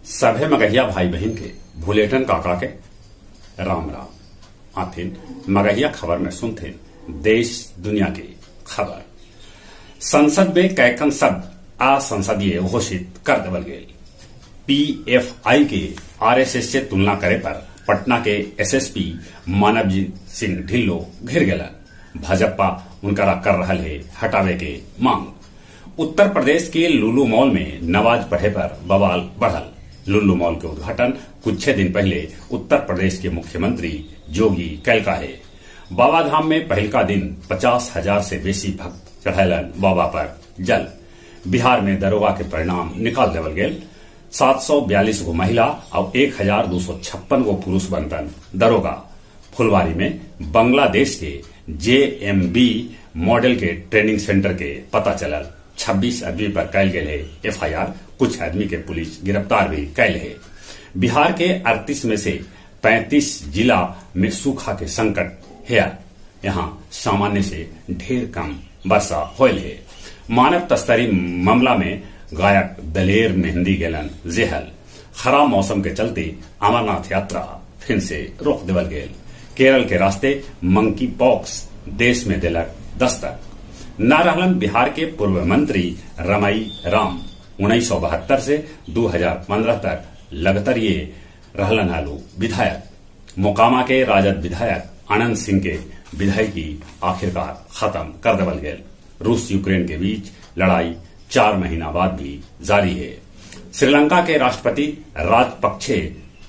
सभे मगहिया भाई बहिन के भुलेटन काका के राम राम। आथिन मगहिया खबर में सुनथिन देश दुनिया के खबर। संसद में कैकन शब्द असंसदीय घोषित कर देवल गेल। पीएफआई के आरएसएस से तुलना करे पर पटना के एसएसपी मानवजीत सिंह ढिल्लो घिर गेलन। भाजपा उनकरा कर रहल है हटावे के मांग। उत्तर प्रदेश के लुलु मॉल में नमाज पढ़े पर बवाल बढ़ल। लुल्लू मॉल के उद्घाटन कुछ दिन पहले उत्तर प्रदेश के मुख्यमंत्री योगी कैलका है। बाबाधाम में पहलका दिन 50,000 से बेसी भक्त चढ़ैलन बाबा पर जल। बिहार में दरोगा के परिणाम निकाल देवल गेल। 742 गो महिला और 1256 गो पुरुष बनतन दरोगा। फुलवारी में बांग्लादेश के जेएमबी मॉडल के ट्रेनिंग सेंटर के पता चलल। 26 आदमी पर कैल गेल है एफआईआर। कुछ आदमी के पुलिस गिरफ्तार भी कैल है। बिहार के 38 में से 35 जिला में सूखा के संकट है। यहाँ सामान्य से ढेर कम वर्षा होयल है। मानव तस्करी मामला में गायक दलेर मेहंदी गेलन जेहल। खराब मौसम के चलते अमरनाथ यात्रा फिर से रोक देवल गेल। केरल के रास्ते मंकी पॉक्स देश में दिलक दस्तक। न रहलन बिहार के पूर्व मंत्री रमई राम। 1972 से 2015 तक लगातार ये रहलन आलू विधायक। मोकामा के राजद विधायक आनंद सिंह के विधायकी आखिरकार खत्म कर देवल गेल। रूस यूक्रेन के बीच लड़ाई 4 महीना बाद भी जारी है। श्रीलंका के राष्ट्रपति राजपक्षे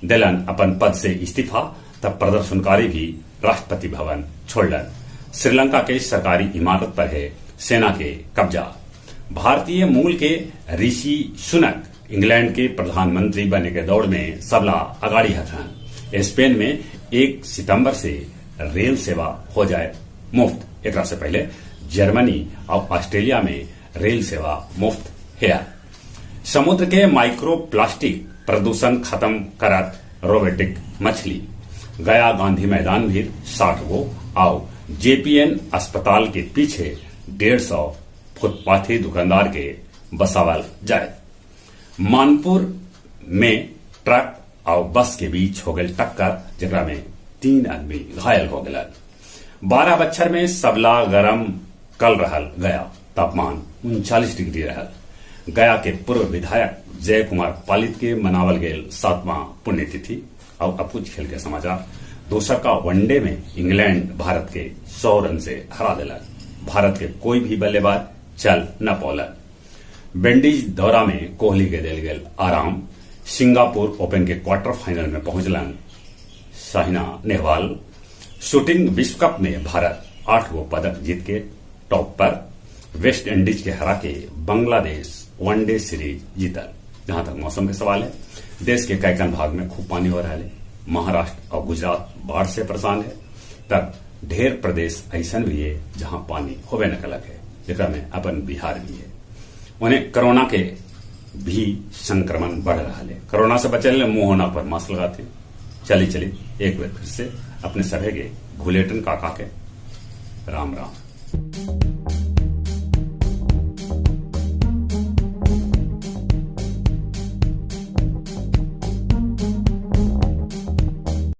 दिलन अपन पद से इस्तीफा, तब प्रदर्शनकारी भी राष्ट्रपति भवन छोड़लन। श्रीलंका के सरकारी इमारत पर है सेना के कब्जा। भारतीय मूल के ऋषि सुनक इंग्लैंड के प्रधानमंत्री बने के दौड़ में सबला अगाड़ी हथन। स्पेन में 1 सितंबर से रेल सेवा हो जाए मुफ्त। एकरा से पहले जर्मनी और ऑस्ट्रेलिया में रेल सेवा मुफ्त है। समुद्र के माइक्रोप्लास्टिक प्रदूषण खत्म करत रोबोटिक मछली। गया गांधी मैदान भी 60 गो आओ जेपीएन अस्पताल के पीछे 150 फुटपाथी दुकानदार के बसावल जाए। मानपुर में ट्रक और बस के बीच हो गई टक्कर, जेकरा में 3 आदमी घायल हो गए। 12 बच्छर में सबला गरम कल रहल गया। तापमान 39 डिग्री रहल। गया के पूर्व विधायक जय कुमार पालित के मनावल गेल 7वां पुण्यतिथि। और अब कुछ खेल के समाचार। दोसर का वनडे में इंग्लैंड भारत के 100 रन से हरा दिलक। भारत के कोई भी बल्लेबाज चल न पौलक। वेंडीज दौरा में कोहली के दिल गेल आराम। सिंगापुर ओपन के क्वार्टर फाइनल में पहुंचलन साइना नेहवाल। शूटिंग विश्व कप में भारत 8 गो पदक जीत के टॉप पर। वेस्ट इंडीज के हरा के बांग्लादेश वनडे सीरीज जीतल। जहां तक मौसम के सवाल है, देश के कैकन भाग में खूब पानी हो रहा है। महाराष्ट्र और गुजरात बाढ़ से परेशान है। तब ढेर प्रदेश ऐसा भी है जहां पानी होबे न कलक है, जेकरा में अपन बिहार भी है। उन्हें कोरोना के भी संक्रमण बढ़ रहा है। कोरोना से बचे ले मुंह होना पर मास्क लगाते। चली चली एक बार फिर से अपने सभे के भुलेटन काका के राम राम।